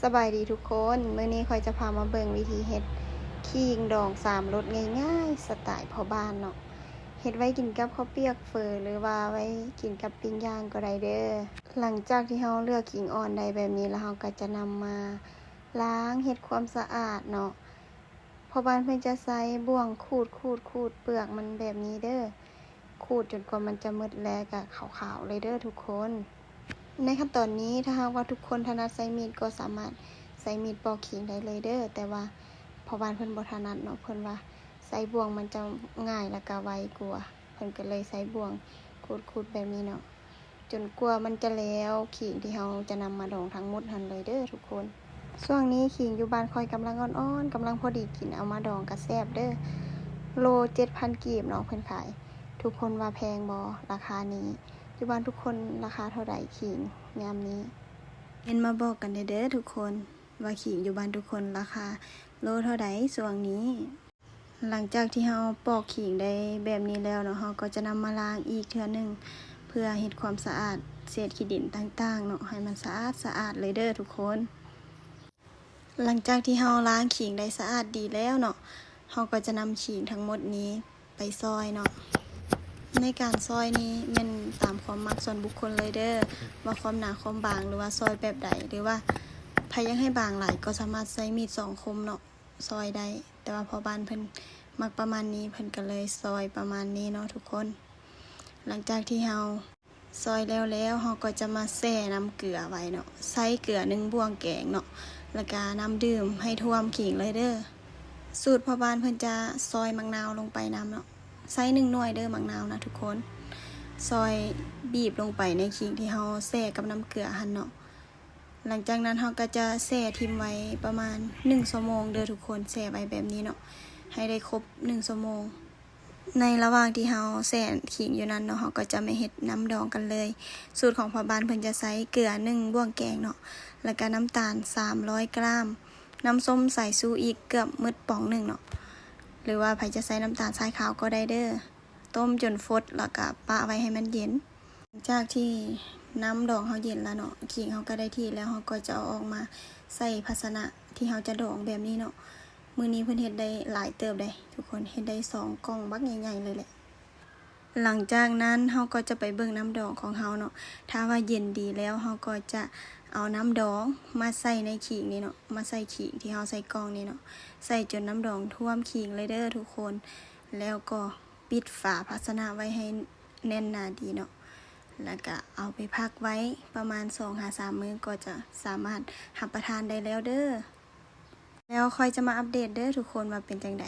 ສະບາຍດີທຸກຄົນ, ມື້ນີ້ຂ້ອຍຈະພາມາເບິ່ງວິທີເຮັດຂີງດອງສາມລົດງ່າຍໆ ສະໄຕລ໌ພໍ່ບ້ານເນາະ, ເຮັດໄວ້ກິນກັບເຂົ້າປຽກ, ເຝີ ຫຼືວ່າໄວ້ກິນກັບປີ້ງຍ່າງກໍໄດ້ເດີ້. ຫຼັງຈາກທີ່ເຮົາເລືອກຂີງອ່ອນໄດ້ແບບນີ້ແລ້ວ, ເຮົາກໍຈະນຳມາລ້າງເຮັດຄວາມສະອາດເນາະ. ພໍ່ບ້ານເພິ່ນຈະໃຊ້ບ່ວງຂູດໆໆເປືອກມັນແບບນີ້ເດີ້. ຂູດຈົນກວ່າມັນຈະໝົດ ແລະກະຂາວໆເລີຍເດີ້ທຸກຄົນ. ໃນຂັ້ນຕອນນີ້ ຖ້າຫາກວ່າທຸກຄົນຖະໜັດໃຊ້ມີດກໍສາມາດໃຊ້ມີດປອກຂີງໄດ້ເລີຍເດີ້, ແຕ່ວ່າພໍ່ບ້ານເພິ່ນບໍ່ຖະໜັດເນາະ, ເພິ່ນວ່າໃຊ້ບ່ວງມັນຈະງ່າຍ ແລະກະໄວກວ່າ, ເພິ່ນກໍເລີຍໃຊ້ບ່ວງຂູດໆແບບນີ້ເນາະ. ຈົນກວ່າມັນຈະແລ້ວ ຂີງທີ່ເຮົາຈະນຳມາດອງທັງໝົດຫັ້ນເລີຍເດີ້ທຸກຄົນ. ຊ່ວງນີ້ຂີງຢູ່ບ້ານຂ້ອຍກຳລັງອ່ອນໆ ກຳລັງພໍດີກິນ, ເອົາມາດອງກະແຊບເດີ້. ໂລເຈັດພັນກີບເນາະ ເພິ່ນຂາຍ. ທຸກຄົນວ່າແພງບໍ່ລາຄານີ້? ຢູ່ບ້ານທຸກຄົນລາຄາເທົ່າໃດຂີງຍາມນີ້? ເມັນມາບອກກັນແດ່ເດີ້ທຸກຄົນ ວ່າຂີງຢູ່ບ້ານທຸກຄົນລາຄາໂລເທົ່າໃດຊ່ວງນີ້. ຫຼັງຈາກທີ່ເຮົາປອກຂີງໄດ້ແບບນີ້ແລ້ວເນາະ, ເຮົາກໍຈະນຳມາລ້າງອີກເທື່ອໜຶ່ງ ເພື່ອເຮັດຄວາມສະອາດເສດຂີ້ດິນຕ່າງໆເນາະ, ໃຫ້ມັນສະອາດສະອາດເລີຍເດີ້ທຸກຄົນ. ຫຼັງຈາກທີ່ເຮົາລ້າງຂີງໄດ້ສະອາດດີແລ້ວເນາະ, ເຮົາກໍຈະນຳຂີງທັງໝົດນີ້ໄປຊອຍເນາະ. ໃນການຊອຍນີ້ແມ່ນຕາມຄວາມມັກສ່ວນບຸກຄົນເລີຍເດີ້ ວ່າຄວາມໜາຄວາມບາງ ຫຼືວ່າຊອຍແບບໃດ, ຫຼືວ່າໃຜຢາກໃຫ້ບາງຫຼາຍກໍສາມາດໃຊ້ມີດສອງຄົມເນາະ ຊອຍໄດ້, ແຕ່ວ່າພໍ່ບ້ານເພິ່ນມັກປະມານນີ້ ເພິ່ນກໍເລີຍຊອຍປະມານນີ້ເນາະທຸກຄົນ. ຫຼັງຈາກທີ່ເຮົາຊອຍແລ້ວແລ້ວ, ເຮົາກໍຈະມາແຊ່ນ້ຳເກືອໄວ້ເນາະ, ໃສ່ເກືອໜຶ່ງບ່ວງແກງເນາະ, ແລ້ວກະນ້ຳດື່ມໃຫ້ຖ້ວມຂີງເລີຍເດີ້. ສູດພໍ່ບ້ານເພິ່ນຈະຊອຍໝາກນາວລົງໄປນຳເນາະ, ໃສ່ໜຶ່ງໜ່ວຍເດີ້ໝາກນາວນະທຸກຄົນ. ຊອຍບີບລົງໄປໃນຂີງທີ່ເຮົາແຊ່ກັບນ້ຳເກືອຫັ້ນເນາະ. ຫຼັງຈາກນັ້ນເຮົາກໍຈະແຊ່ຖິ້ມໄວ້ປະມານໜຶ່ງຊົ່ວໂມງເດີ້ທຸກຄົນ, ແຊ່ໄວ້ແບບນີ້ເນາະ ໃຫ້ໄດ້ຄົບໜຶ່ງຊົ່ວໂມງ. ໃນລະຫວ່າງທີ່ເຮົາແຊ່ຂີງຢູ່ນັ້ນເນາະ, ເຮົາກໍຈະມາເຮັດນ້ຳດອງກັນເລີຍ. ສູດຂອງພໍ່ບ້ານເພິ່ນຈະໃຊ້ເກືອໜຶ່ງບ່ວງແກງເນາະ, ແລ້ວກະນ້ຳຕານສາມຮ້ອຍກຣາມ, ນ້ຳສົ້ມສາຍຊູອີກເກືອບໝົດປອງໜຶ່ງເນາະ, ຫຼືວ່າໃຜຈະໃຊ້ນ້ຳຕານຊາຍຂາວກໍໄດ້ເດີ້. ຕົ້ມຈົນຟົດ ແລ້ວກະປະໄວ້ໃຫ້ມັນເຢັນ. ຫຼັງຈາກທີ່ນ້ຳດອງເຮົາເຢັນແລ້ວເນາະ, ຂີງເຮົາກໍໄດ້ທີ່ແລ້ວ, ເຮົາກໍຈະເອົາອອກມາໃສ່ພາຊະນະທີ່ເຮົາຈະດອງແບບນີ້ເນາະ. ມື້ນີ້ເພິ່ນເຮັດໄດ້ຫຼາຍເຕີບເດ້ທຸກຄົນ, ເຮັດໄດ້ສອງກ່ອງບັກໃຫຍ່ໆເລີຍແຫຼະ. ຫຼັງຈາກນັ້ນເຮົາກໍຈະໄປເບິ່ງນ້ຳດອງຂອງເຮົາເນາະ, ຖ້າວ່າເຢັນດີແລ້ວ ເຮົາກໍຈະເອົານ້ຳດອງມາໃສ່ໃນຂີງນີ້ເນາະ, ມາໃສ່ຂີງທີ່ເຮົາໃສ່ກ່ອງນີ້ເນາະ, ໃສ່ຈົນນ້ຳດອງຖ້ວມຂີງເລີຍເດີ້ທຸກຄົນ. ແລ້ວກໍ ປິດຝາພາຊະນະໄວ້ໃຫ້ແໜ້ນໜາດີເນາະ, ແລ້ວກະເອົາໄປພັກໄວ້ປະມານສອງຫາສາມມື້ ກໍຈະສາມາດຮັບປະທານໄດ້ແລ້ວເດີ້. ແລ້ວຂ້ອຍຈະມາອັບເດດເດີ້ທຸກຄົນວ່າເປັນຈັ່ງໃດ.